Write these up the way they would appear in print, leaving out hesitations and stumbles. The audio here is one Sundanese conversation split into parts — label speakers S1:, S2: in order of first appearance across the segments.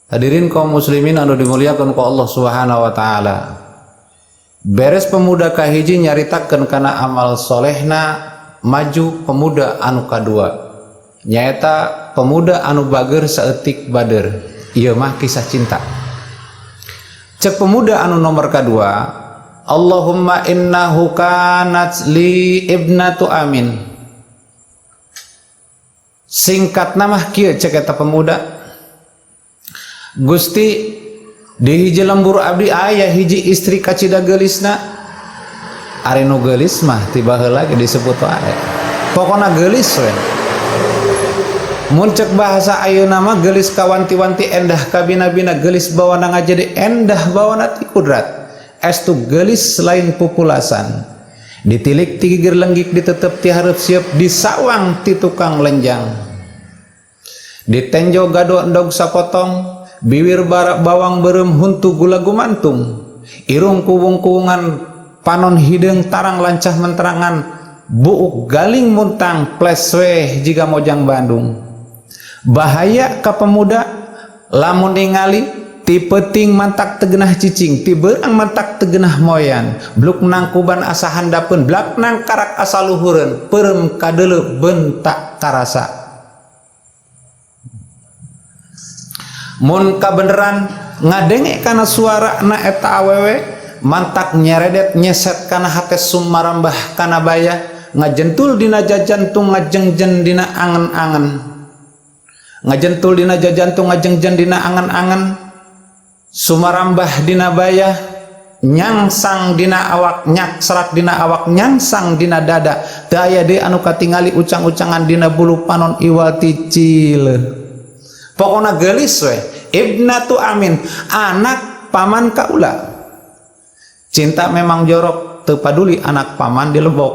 S1: Hadirin kaum muslimin anu dimuliakan ku Allah Subhanahu wa taala. Beres pemuda kahiji nyaritakeun kana amal solehna, maju pemuda anu kadua. Nyaeta pemuda anu bager saeutik bader. Ieu mah kisah cinta. Cek pemuda anu nomor kadua, Allahumma innahu kanat li ibnatu amin. Singkat nama kieu cek eta pemuda, Gusti, di hiji lembur abdi aya hiji istri kacida geulisna. Ari nu geulis mah tiba heula ge disebut wae, pokona geulis we. Mun cek bahasa ayeuna mah geulis kawanti-wanti, endah kabina-bina, geulis bawana ngajadi endah bawana ti kudrat. Estu geulis lain pupulasan, ditilik ti gigir lenggik, ditetep ti hareup sieup, disawang ti tukang lenjang, ditenjo gado endog sapotong, biwir barak bawang beureum, huntu gula gumantung, irung kuwung-kuwungan, panon hideung tarang lancah menterangan, buuk galing muntang ples weh jiga mojang Bandung. Bahaya ka pemuda lamun ningali, ti peuting mantak teu geunah cicing, ti beurang mantak teu geunah moyan, bluk nangkuban asa handapeun, blak nangkarak asa luhureun, peureum kadeuleu bentak karasa. Mun kabeneran ngadenge kana suara na eta awewe, mantak nyeredet nyeset kana hate, sumarambah kana baya, ngajentul dina jajantung, ngajengjen dina angen-angen, ngajentul dina jajantung, ngajengjen dina angen-angen, sumarambah dina baya, nyangsang dina awak, nyaksrak dina awak, nyangsang dina dada. Teu aya deui anu katingali ucang-ucangan dina bulu panon iwal ti cileun. Pokona geulis we, ibnatu amin, anak paman kaula. Cinta memang jorok, teu paduli anak paman dilebok.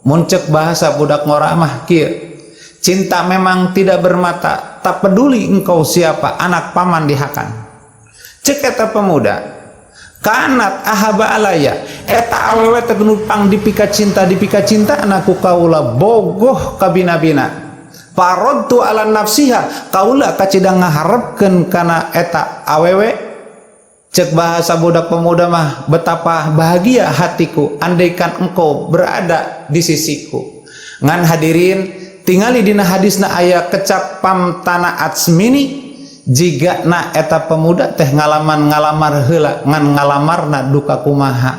S1: Mun cek bahasa budak ngora mah kieu, cinta memang tidak bermata, tak peduli engkau siapa, anak paman dihakan. Cek eta pemuda, kanat ahaba alaya, eta awewe teh nupang dipika cinta, dipika cinta anakku kaula bogoh kabina-bina. Parodtu ala nafsiha, kaula kacida ngaharepkeun kana eta awewe. Cek bahasa budak pemuda mah, betapa bahagia hatiku andaikan engkau berada di sisiku. Ngan hadirin, tingali dina hadisna aya kecap pamtana atsmini, jiga na eta pemuda teh ngalaman ngalamar heula, ngan ngalamarna duka kumaha.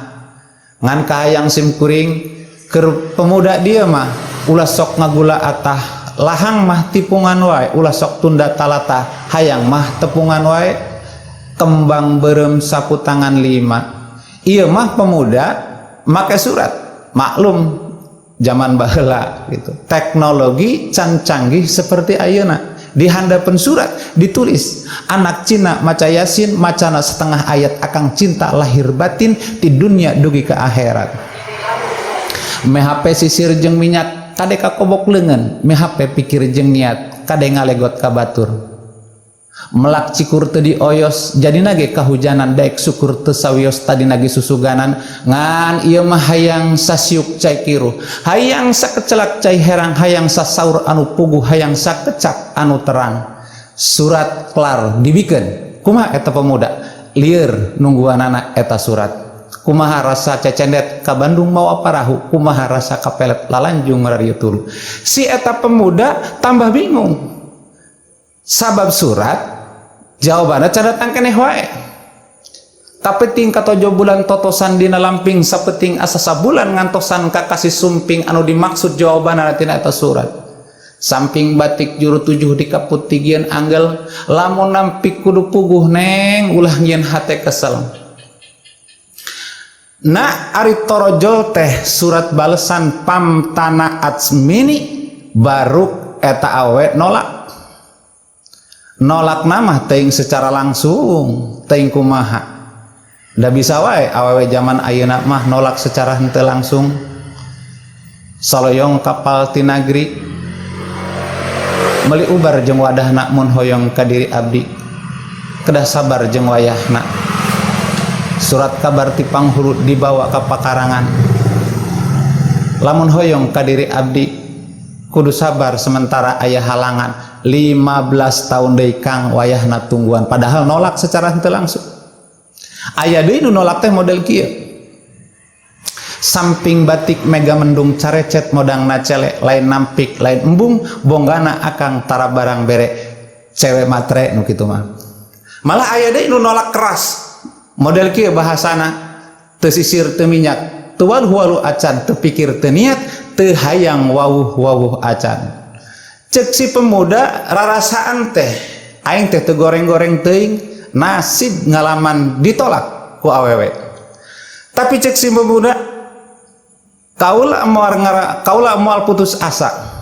S1: Ngan kahayang sim kuring keur pemuda dia mah, ulah sok ngagula atah, lahang mah tipungan wae, ulah sok tunda talata, hayang mah tepungan wae, kembang beureum sapu tangan lima. Ieu mah pemuda make surat. Maklum zaman baheula gitu, teknologi can canggih seperti ayeuna. Di handapeun surat ditulis, anak Cina maca Yasin macana setengah ayat, akang cinta lahir batin di dunia dugi ke akhirat. Meh HP sisir jeung minyak kade kakobok leungeun, meh HP pikir jeung niat kade ngalegot ka batur, melak cikur teu dioyos jadi nage kahujanan, daek syukur teu sawios tadi nage susuganan. Ngan ieu mah hayang sasiuk cai kiruh, hayang sakecelak cai herang, hayang sasaur anu puguh, hayang sakecap anu terang. Surat kelar dibikeun, kumaha eta pemuda lieur nungguanana eta surat. Kumaha rasa cecendet ka Bandung mawa parahu, kumaha rasa kapelet lalanjung rarieu tulu. Si eta pemuda tambah bingung sabab surat jawabannya can datang keneh wae. Kapeting katojo bulan totosan dina lamping, sapeting asa sabulan ngantosan kakasih sumping anu dimaksud jawabanna tina eta surat. Samping batik juru tujuh dikaput tigian anggel, lamun nampik kudu puguh neng, ulah nyieun hate kesel. Na ari torojol teh surat balesan pamtana atsmini, baru eta awe nolak. Nolak nama teuing secara langsung teuing kumaha, da bisa wae awewe zaman ayeuna mah nolak secara henteu langsung. Saloyong kapal tinagri meuli ubar jeung wadahna, mun hoyong ka diri abdi kedah sabar jeung wayahna. Surat kabar ti panghulu dibawa ka pakarangan, lamun hoyong ka diri abdi kudu sabar sementara aya halangan. 15 tahun deui, Kang, wayahna tungguan. Padahal nolak secara henteu langsung. Aya deui nu nolak teh model kieu: samping batik mega mendung, carecet modang nacele, lain nampik lain embung, bonggana akang tara barang bere, cewek matre nu kitu mah. Malah aya deui nu nolak keras model kieu bahasana: teu sisir teu minyak, teu waluh-waluh acan, teu pikir teu niat, teu hayang wawuh-wawuh acan. Cek si pemuda, rarasaan teh aing teh teu goreng-goreng teuing, nasib ngalaman ditolak ku awewe. Tapi cek si pemuda, kaula moal ngara, kaula moal putus asa.